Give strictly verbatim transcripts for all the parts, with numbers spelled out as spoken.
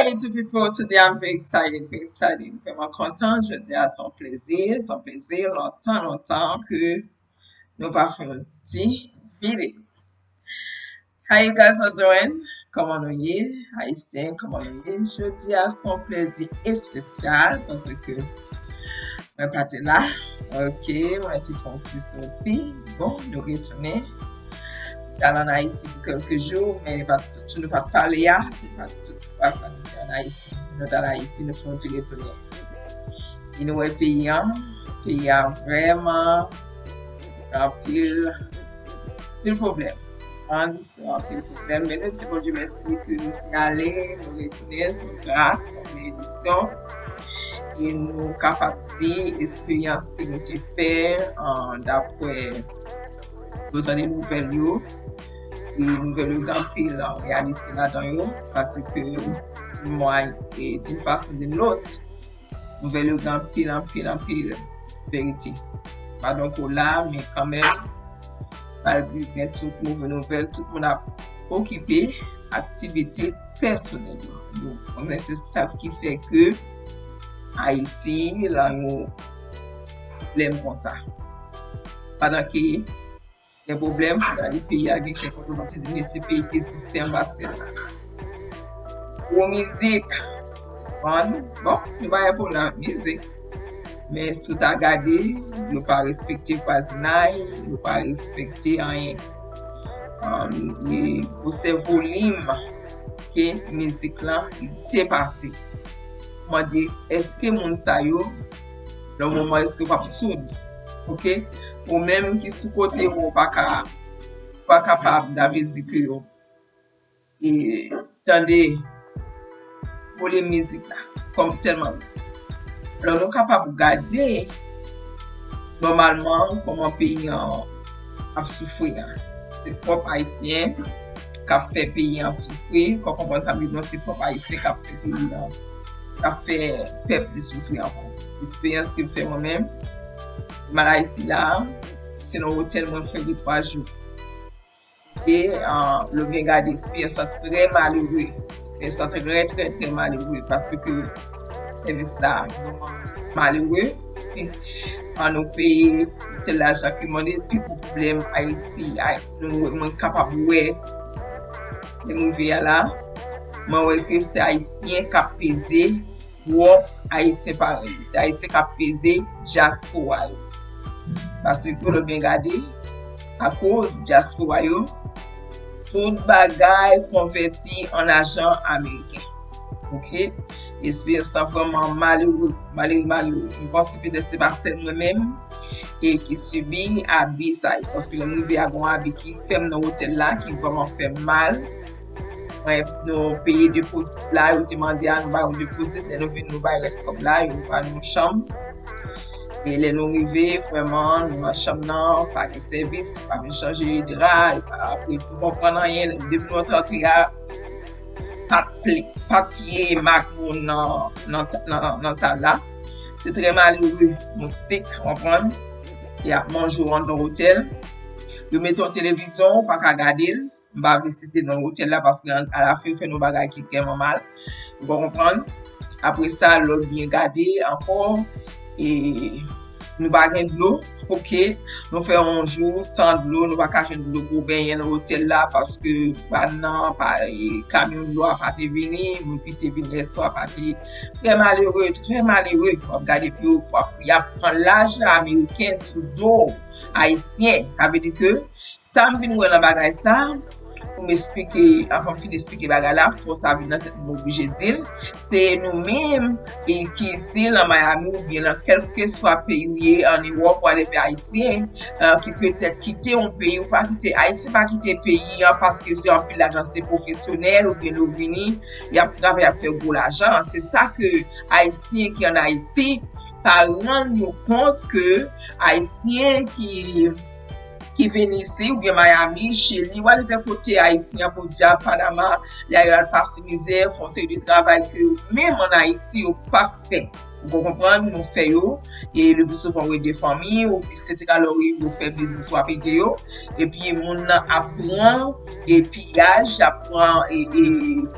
Hey, beautiful people, today I'm very excited, very excited. Vrèman kontan, jodi a se yon plezi, se yon plezi, lontan, lontan ke nou pa fè yon ti videyo. How you guys are doing? Kòman nou ye? Ayisyen, kòman nou ye? Jodi a se yon plezi espesyal paske mwen pa te la. Ok, mwen te fè yon ti soti. Bon, nou retounen. T al ann Ayiti pou kèlke jou, men e pa tout jou nou pa t pale a. Se pa tout fwa sa nou te ann Ayiti. Nou t al Ayiti, nou fè yon ti retounen. E nou wè peyi an, peyi a vrèman anpil, anpil pwoblèm. An, se anpil pwoblèm, men nou di Bondye mèsi ke nou te ale, nou retounen, se yon gras, se yon benediksyon. E nou kapab di esperyans ke nou te fè, an, daprè nou tande nouvèl yo, e nouvèl yo gen anpil, an, reyalite ladan yo, paske mwen, e d'une façon ou d'une autre, nouvèl yo gen anpil, anpil, anpil verite. Se pa donk ou la, men kanmenm, malgre gen tout move nouvèl, tout moun ap okipe aktivite pèsonèl yo. Donk, mwen se staff ki fè ke Ayiti, lan yon pwoblèm konsa. Pandan ke gen pwoblèm, pou gade peyi a gen kèk kontwovès, se peyi ki egziste anba syèl la. Gwo mizik, bon, bon, nou pa gen pwoblèm ak mizik. Men si w ta gade, yo pa respekte vwazinay, yo pa respekte anyen. Um, e gwosè volim ke mizik lan depase. Mande, èske moun sa yo, nan moman, èske w p ap soud? Ok? Ou menm ki sou kote ou, ou pa ka, ou pa kapab, sa vle di ke yo, e, tande volim mizik la, kòm tèlman. Alò, nou kapab gade, nòmalman, kòman peyi an ap soufri an. Se pwòp Ayisyen k ap fè peyi an soufri. Fò w konprann sa m di w, se pwòp Ayisyen k ap fè peyi an, k ap fè pèp li soufri ankò. Eksperyans ke m fè mwen menm, m al Ayiti la, se nan otèl mwen fè de twa jou. E, ah, lè w byen gade, eksperyans lan trè malere. Eksperyans lan trè, trè, trè malere, paske sèvis la vrèman malere. An, nou peye tel lajan ke mande, pi gwo pwoblèm Ayiti, Ay-, nou, mwen kapab wè, lè m rive a la, mwen wè ke se Ayisyen k ap peze pwòp Ayisyen parèy li. Se Ayisyen k ap peze dyaspora yo. Paske lè w byen gade, akoz dyaspora yo, tout bagay konvèti an ajan ameriken. Ok? Eksperyans sa vrèman malere, malere, malere. Mwen panse petèt se pa sèl mwen menm e ki sibi abi sa yo. Paske lè m rive a, gen yon abi ki fè m nan otèl la, ki vrèman fè m mal. Mwen, nou peye depozit la, yo te mande a nou bay yon depozit, lè nou vin nou bay rès kòb la, yo ba nou yon chanm. E lè nou rive, vrèman, nou nan chanm nan, pa gen sèvis, pa vin chanje dra, e pa, apre, nou konprann anyen, depi nou antre a, pa t pli, pa t ye mak moun nan, nan, nan, nan tab la. Se trè malere, moustik, konprann? Y ap manje w anndan otèl. Yo mete yon televizyon, ou pa ka gade l. M pa vle site non otèl la paske an, alafen yo fè nou bagay ki vrèman mal. Ou konprann? Apre sa, lè w byen gade ankò, e nou pa gen dlo, ok? Nou fè yon jou san dlo, nou pa ka jwenn dlo pou benyen nan otèl la paske vàn nan, pa, e, kamyon dlo a pa te vini, moun ki te vin lèswa pa te. Trè malere, trè malere. W ap gade pou yo, w ap, y ap pran lajan ameriken sou do Ayisyen. Sa vle di ke sa m vin wè nan bagay sa, pou m esplike, anvan m fin esplike bagay la, fò sa vin nan tèt mwen, m oblije di l, se nou menm, e, ki isi nan Miami oubyen nan kèlkeswa peyi w ye, ann Ewòp, whatever, Ayisyen, e, ki petèt kite yon peyi, ou pa kite, Ayisyen pa kite peyi an paske se anpil lajan, se pwofesyonèl oubyen yo vini, y ap travay, y ap fè gwo lajan. Se sa ke Ayisyen ki ann Ayiti pa rann yo kont ke Ayisyen ki ki vin isi, oubyen Miami, Chili, whatever kote Ayisyen an podyab, Panama, lè yo al pase mizè, fè yon seri de travay ke yo menm ann Ayiti yo p ap fè. Ou konprann, nou fè yo, e le pli souvan ou ede fanmi, ou etsetera, lè ou rive ou fè biznis ou ap ede yo, epi moun nan ap pran, e piyaj, ap pran, e, e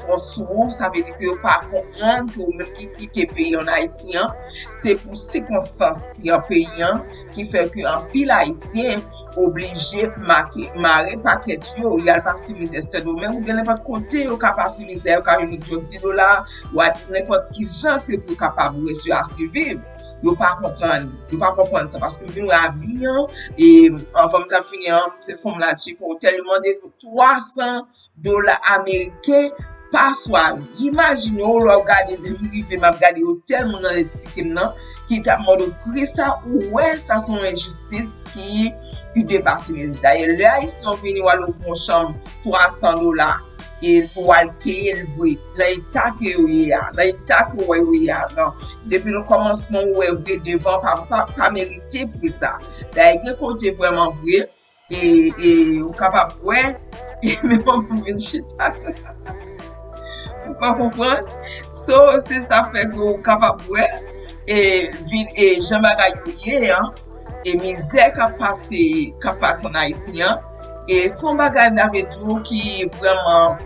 fòs sou ou, sa vle di ke yo pa konprann ke ou menm ki kite peyi ann Ayiti an, se pou sikonstans ki an peyi an, ki fè ke anpil Ayisyen oblije make, mare pakèt yo, y al pase mizè Sendomeng oubyen nenpòt kote yo ka pase mizè, yo ka jwenn yon djòb di dola, ou a nenpòt ki jan ke pou yo kapab resi a siviv. Yo pa konprann, yo pa konprann sa, paske m vin wè abi an, e anvan m t ap vini an, se fanm la tcheke otèl, yo mande twa san dola ameriken pa sware. Imajine w, lè w gade, lè m rive, m ap gade otèl, moun nan eksplike m nan, ki t ap mande w pri sa, ou wè sa se yon enjistis ki, ki depase mezi. Dayè, lè Ayisyen yo vini, w al ofri yon chanm twa san dola, e ou al peye l vre, nan eta ke yo ye a, nan eta ke w wè yo ye a, nan, depi nan kòmansman, ou wè vre devan, pa, pa, pa merite pri sa. Dayè, gen kote vrèman vre, e, e ou kapab wè, e menm pou vin chita. Ou pa konprann? So, se sa fè ke ou kapab wè, e vin, e jan bagay yo ye an, e mizè k ap pase, k ap pase ann Ayiti an, e se yon bagay m ta vle di w ki vrèman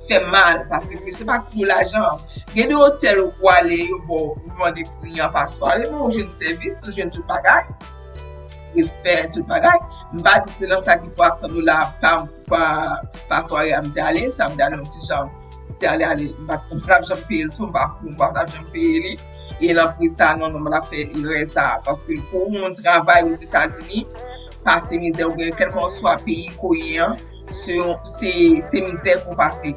fè mal, paske se pa pou lajan. Gen de otèl ou ale, yo ba w, yo mande pri an pa sware, men ou jwenn sèvis, ou jwenn tout bagay. Respè, tout bagay. M pa di se nan sa ki twa san dola pa, pa, pa sware a m te ale, sa m te ale yon ti jan, m te ale, ale, m pa, m pa t ap janm peye l tou, m pa fou, m pa t ap janm peye li. E nan pri sa, non, non, m pa t ap fè erè sa, paske pou yon moun travay Ozetazini, pase mizè oubyen kèlkanswa peyi ke w ye an, se, se, se mizè pou pase.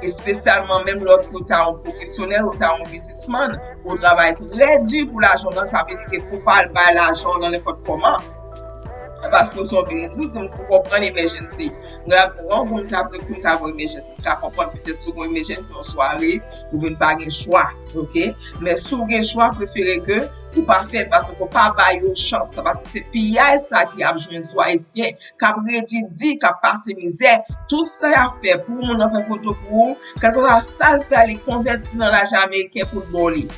Espesyalman menm lè w ta yon pwofesyonèl, ou ta yon biznismann, ou travay trè di pou lajan w nan, sa vle di ke pou w pa al bay lajan w nan nenpòt kòman. Paske w se yon biznismann, ou konprann emergency. Mwen ap di, yon moun ta di kou m ka voye emergency, m ka konprann petèt si w gen emergency yon sware, ou vin pa gen chwa, oke? Men si w gen chwa, prefere ke ou pa fè l, paske w pa ba yo chans sa, paske se piyay sa ki ap jwenn sou Ayisyen, k ap redi di, k ap pase mizè. Tout sa y ap fè pou moun nan fè foto pou ou, kèlkeswa sa l fè, li konvèti nan lajan ameriken pou l ba w li.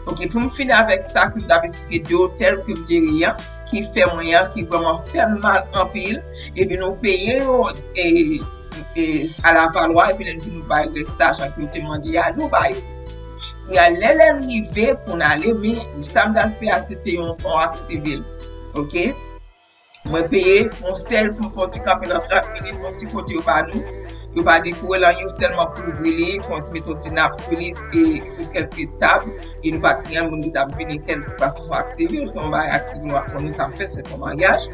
Oke, pou m fini avèk sa, ke m t ap eksplike de otèl ke m te ye an, ki fè mwen an, ki vrèman fè m mal anpil, epi nou peye yo, e, e, alavalwa, epi lè nou vin nou bay rès lajan ke yo te mande a, nou ba yo. Kounye a, lè, lè n rive pou n ale, men sa m t al fè a, se te yon, yon ak sivil. Oke? Mwen peye yon sèl pou m fè yon ti kanpe nan trant minit, yon ti kote yo ba nou. Yo pa dekore l anyen, yo sèlman kouvri li, fè yon ti, mete yon ti nap sou li, e sou kèlke tab. E nou pa t gen moun ki t ap vini kèlkeswa se yon ak sivil, se yon bagay ak sivil, nou t ap fè, se te yon maryaj.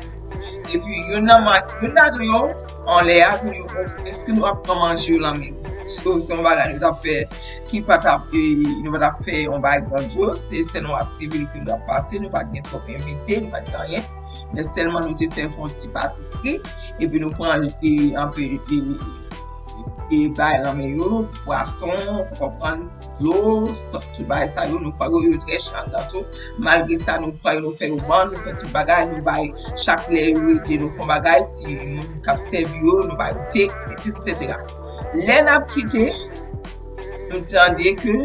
Epi youn nan ma-, youn ladan yo anlè a vin di, "Èske nou ap pran manje yo nan men nou?" So, se yon bagay nou t ap fè ki pa t ap, e, nou pa t ap fè yon bagay grandyòz, se sèl yon ak sivil ke nou t ap pase, nou pa t gen twòp envite, nou pa t gen anyen. Men sèlman nou te fè yon ti patisri, epi nou pran, e, anpe, e, e, bay nan men yo, pwason, ou konprann, dlo, sa, tout bagay sa yo, nou pran yo, yo trè chè anndan tou. Malgre sa, nou pran yo, nou fè yo bann, nou fè tout bagay, nou bay chak lè yo rete, nou fè yon bagay, ti moun k ap sèvi yo, nou bay yo te, etsetera. Lè n ap kite, m tande ke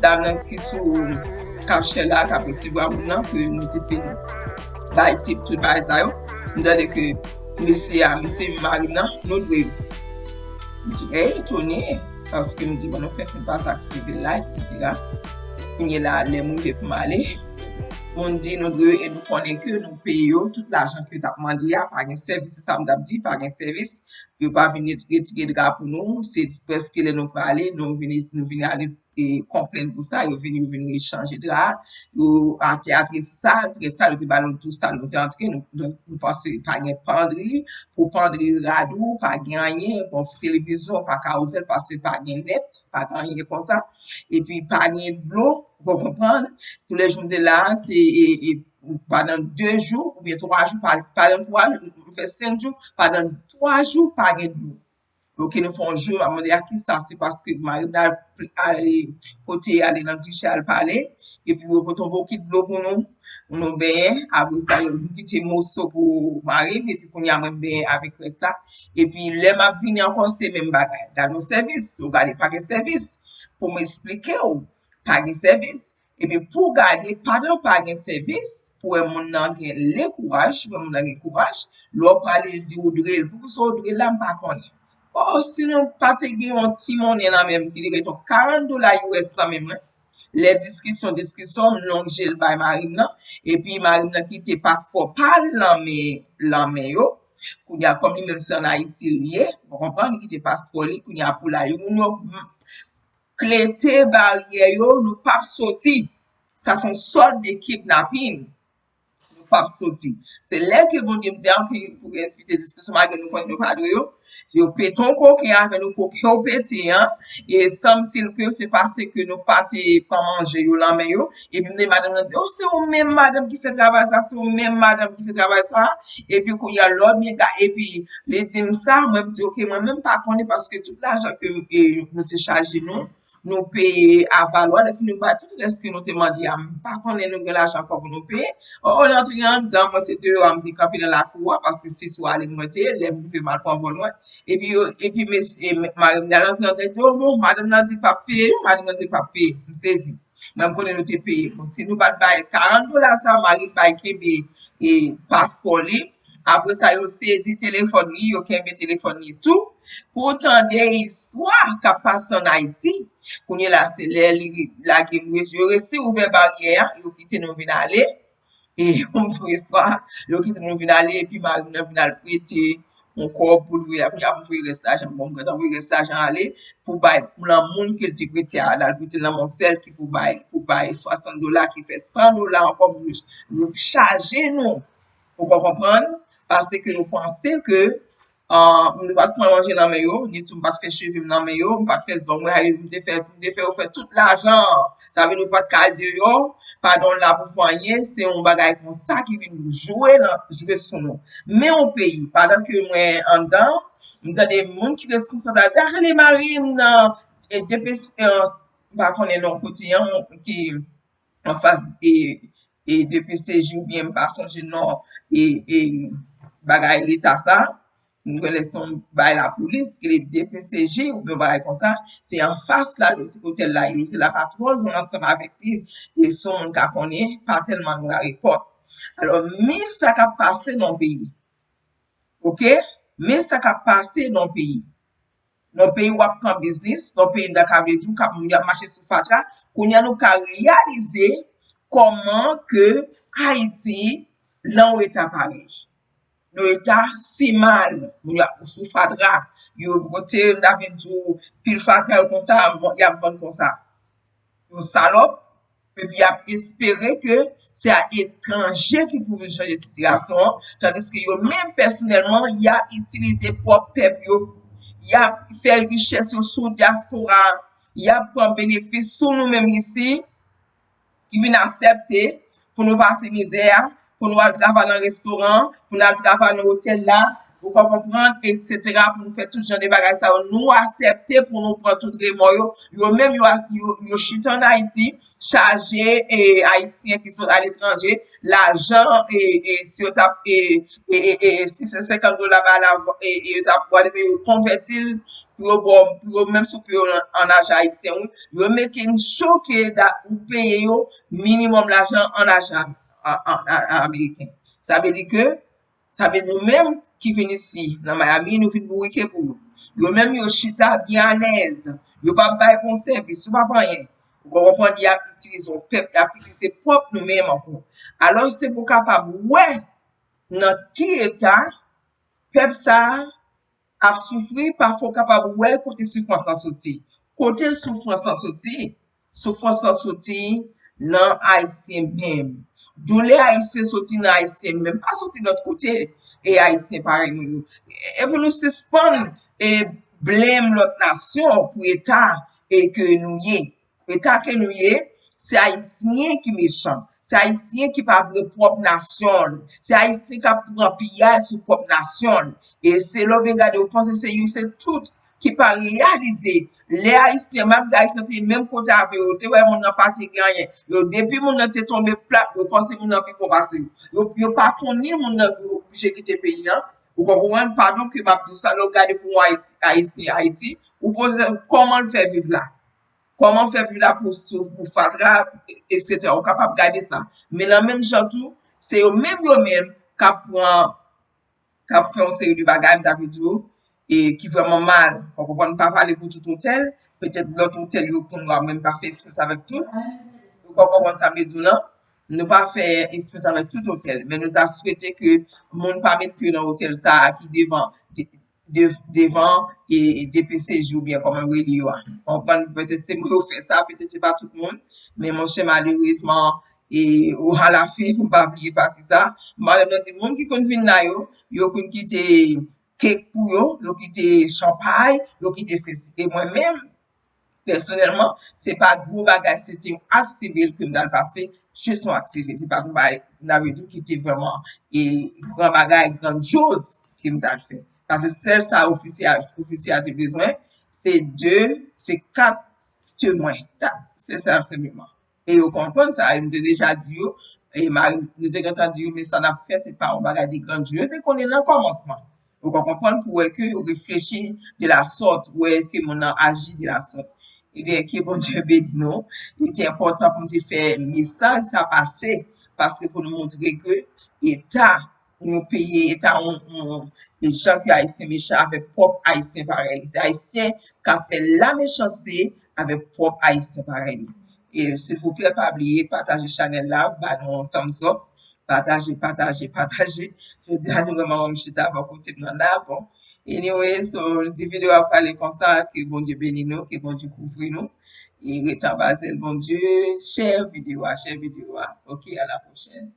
dam nan ki sou kachè la, k ap resevwa moun nan, ke nou te fin bay tip, tout bagay sa yo, m tande ke mesye a, mesye mari m nan, "Nou dwe yo." M di, "Ey, etone," paske m di, "Bon, nou fè, fè pase ak sivil la, etsetera." Kounye la, lè m rive pou m ale, moun di, "Nou dwe yo," e nou konnen ke nou peye yo tout lajan ke yo t ap mande a, pa gen sèvis, se sa m t ap di, pa gen sèvis. Yo pa vin retire dra pou nou, se prèske lè nou prale, nou vin, nou vin ale, e, konplenn pou sa, yo vin, yo vin rechanje dra, yo atè a te sal, trè sal, yo te ba nou tou sal, nou te antre, nou, nou, nou panse pa gen pandri, pou pandri rad ou, pa gen anyen, bon, televizyon, pa ka ouvè l, paske pa gen nèt, pa gen anyen konsa, epi pa gen dlo, ou konprann, toulejou m te la, se, e, e, pandan de jou, oubyen twa jou, pa, pandan twa jou, m fè senk jou, pandan twa jou, pa gen dlo. Oke, nou fè yon jou, m ap mande a kisa, se paske mari m nan ale pote ale nan kichen al pale, epi yo pote yon bokit dlo pou nou, pou nou benyen, apre sa, yo m kite moso pou mari m, epi kounye a mwen m benyen avèk rès la, epi lè m ap vini ankò, se menm bagay, gade yon sèvis, yo gade pa gen sèvis, pou m eksplike w, pa gen sèvis. Epi pou w gade, pandan pa gen sèvis, pou wè moun nan gen le kouraj, pou wè moun nan gen kouraj, lè w prale, li di ou dwe l. Poukisa ou dwe l la, m pa konnen. O, si nou pa te gen yon ti monnen nan men m, ki te gen yon karant dola U S nan men mwen, lè diskisyon, diskisyon, m lonje l bay mari m nan, epi mari m nan kite paspò pa l nan men, nan men yo. Kounye a, kòm li menm se ann Ayiti li ye, ou konprann, li kite paspò li, kounye a pou la, yo, moun yo, klete baryè yo, nou p ap soti. Sa se yon sòt de kidnapin. Nou p ap soti. Se lè ke Bondye m di, a, ke pou gen enfite diskisyon, malgre nou konnen nou pa dwe yo, yo pete yon koken avè nou, koken yo pete, an, e sanmtil ke se paske nou pa te pran manje yo nan men yo, epi m tande madanm nan di, o, se ou menm madanm ki fè travay sa, se ou menm madanm ki fè travay sa, epi kounye a lòt, men ga-, epi li di m sa, mwen m di, oke, mwen menm pa konnen paske tout lajan ke m, e, nou te chaje nou, nou peye avalwa, lè fini nou bay tout rès ke nou te mande a, m pa konnen nou gen lajan ankò pou nou peye. O, o, l antre anndan, mwen se deyò a m te kanpe nan lakou a, paske se sou ale mwen te ye, lè m rive m al pran vòl mwen. Epi yo, epi mesye, e, mari m nan antre anndan, di, o, bon, madanm nan di p ap peye, madanm nan di p ap peye. M sezi. Mwen, m konnen nou te peye. Bon, si nou pa t bay karant dola sa, mari m bay kenbe, e, paspò li. Apre sa, yo sezi telefòn li, yo kenbe telefòn li tou. Pou w tande istwa k ap pase ann Ayiti, kounye la, se lè li lage m, yo resi ouvè baryè a, yo kite nou vin ale. E pou m tou istwa, yo kite nou vin ale, epi mari m nan vin al prete yon kòb pou l voye, kounye a pou m voye rès lajan, bon, m gentan voye rès lajan ale, pou bay nan moun ke l te prete a, l al prete l nan yon sèl ki pou bay, pou bay swasant dola, ki fè san dola ankò, moun yo chaje nou. Ou pa konprann? Paske yo panse ke, ah, m pa t pran manje nan men yo, ni tou m pa t fè cheve m nan men yo, m pa t fè zong mwen, m te fè, m te fè yo fè tout lajan. Sa vle di ou pa t ka al deyò, pa gen w la pou fè anyen, se yon bagay konsa ki vin jwe nan, jwe sou nou. Men yon peyi, pandan ke mwen anndan, m tande moun ki reskonsab la di, a, rele mari m nan, e, D P C, e, m pa konnen non kote an, ki anfas, e, e, D P C J oubyen m pa sonje non, e, e, bagay leta sa. M konnen se yon bay lapolis, ki rele D P C J oubyen yon bagay konsa. Se anfas la, otèl la, yo, se la pa twò lwen ansanm avèk li. E si yon moun ka konnen, pa tèlman nou la repòt. Alò, men sa k ap pase nan peyi. Oke? Men sa k ap pase nan peyi. Nan peyi w ap pran biznis, nan peyi m ta ka vle di w k ap moun y ap mache sou fatra, kounye a nou ka reyalize kòman ke Ayiti nan yon eta parèy. Nan yon eta si mal, moun y ap sou fatra, yo kote m ta vle di w pil fatra yo konsa, y ap vann konsa. Yo salòp, epi y ap espere ke se a etranje ki pou vin chanje sitiyasyon an, tandiske yo menm pèsonèlman, y ap itilize pwòp pèp yo, y ap fè richès yo sou dyaspora, y ap pran benefis sou nou menm isi, ki vin aksepte pou nou pase mizè a, pou nou al travay nan restoran, pou nou al travay nan otèl la, ou ka konprann, etsetera, pou nou fè tout jan de bagay sa yo. Nou aksepte pou nou pran tout remò yo. Yo menm, yo, yo, yo chita ann Ayiti, chaje, e, Ayisyen ki sot aletranje, lajan, e, e, si yo t ap, e, e, e, e, sis san senkant dola ba la, e, e, yo t ap, whatever, yo konvèti l, pou yo ba w, pou yo menm si w peye yo an, an lajan ayisyen, wi, yo mete n choke da, ou peye yo minimòm lajan an lajan a, a, a, a, ameriken. Sa vle di ke, sa vle nou menm ki vin isi, nan Miami, nou vin bourike pou yo. Yo menm yo chita byen alèz. Yo p ap bay bon sèvis, yo p ap anyen. Ou ka konprann, y ap itilize yon pèp, y ap itilize pwòp nou menm ankò. Alò, se pou w kapab wè nan ki eta pèp sa a ap soufri, pafwa w kapab wè kote soufrans lan soti. Kote soufrans lan soti? Soufrans lan soti nan Ayisyen menm. Doulè Ayisyen soti nan Ayisyen menm, pa soti lòt kote, e Ayisyen parèy nou yo. E pou nou sispann, e, blame lòt nasyon pou eta, e, ke nou ye. Eta ke nou ye, se Ayisyen ki mechan. Se Ayisyen ki pa vle pwòp nasyon l. Se Ayisyen k ap pran piyay sou pwòp nasyon l. E se lè w byen gade, ou panse se yo, se tout ki pa reyalize. Lè Ayisyen, m ap di Ayisyen te menm kote avè yo, te wè moun nan pa te gen anyen. Yo, depi moun nan te tonbe plat, yo panse moun nan pi bon pase yo. Yo, yo pa konnen moun nan oblije kite peyi an. Ou konprann? Padon ke m ap di w sa, lè w gade pou yon Ayiti, Ayisyen Ayiti, ou poze w kòman l fè viv la. kòman fè vye lapou sou pou fatra, etsetera. Ou kapab gade sa. Men nan menm jan tou, se yo menm yo menm k ap pran, k ap fè yon seri de bagay, m ta vle di w, e ki vrèman mal. Ou konprann, m pa pale pou tout otèl, petèt lòt otèl yo konn yo, mwen m pa fè espès avèk tout. Ou konprann sa m vle di w lan? Nou pa fè espès avèk tout otèl, men nou ta swete ke moun pa met pye nan otèl sa a ki devan, de, de, devan e D P C J oubyen kòman yo rele yo a. Konprann, petèt se mwen yo fè sa, petèt se pa tout moun, men monchè, malerezman, e o alafen, pou m pa bliye pati sa, madanm nan di moun ki konn vin la yo, yo konn kite kek pou yo, yo kite chanpay, yo kite sesi. E mwen menm, pèsonèlman, se pa gwo bagay, se te yon ak sivil ke m t al pase, jis yon ak sivil. Se pa t yon bagay, n a vle di, ki te vrèman e gran bagay, grandyoz ke m t al fè. Paske sèl sa ofisye a, ofisye a te bezwen, se de, se kat temwen. Se sa senpleman. E yo konprann sa, e m te deja di yo, e mari, nou te gentan di yo, men sa n ap fè, se pa yon bagay de grandyoz. Yo te konnen nan kòmansman. Ou ka konprann pou wè ke yo reflechi de la sòt, wè ke moun nan aji de la sòt. Ebyen, ke Bondye beni nou. Li te enpòtan pou m te fè mesaj sa pase, paske pou nou montre ke eta yon peyi, eta yon, yon, e jan ke Ayisyen mechan avèk pwòp Ayisyen parèy li. Se Ayisyen k ap fè la mechanste avèk pwòp Ayisyen parèy li. E silvouplè, pa bliye pataje chanèl la, ba nou yon thumbs up, pataje, pataje, pataje. Jodi a, nou wè manman m chita bò kote m nan la, bon. Anyway, so, di videyo a prale konsa, ke Bondye beni nou, ke Bondye kouvri nou. E rete anba zèl Bondye, share videyo a, share videyo a. Ok, à la prochaine.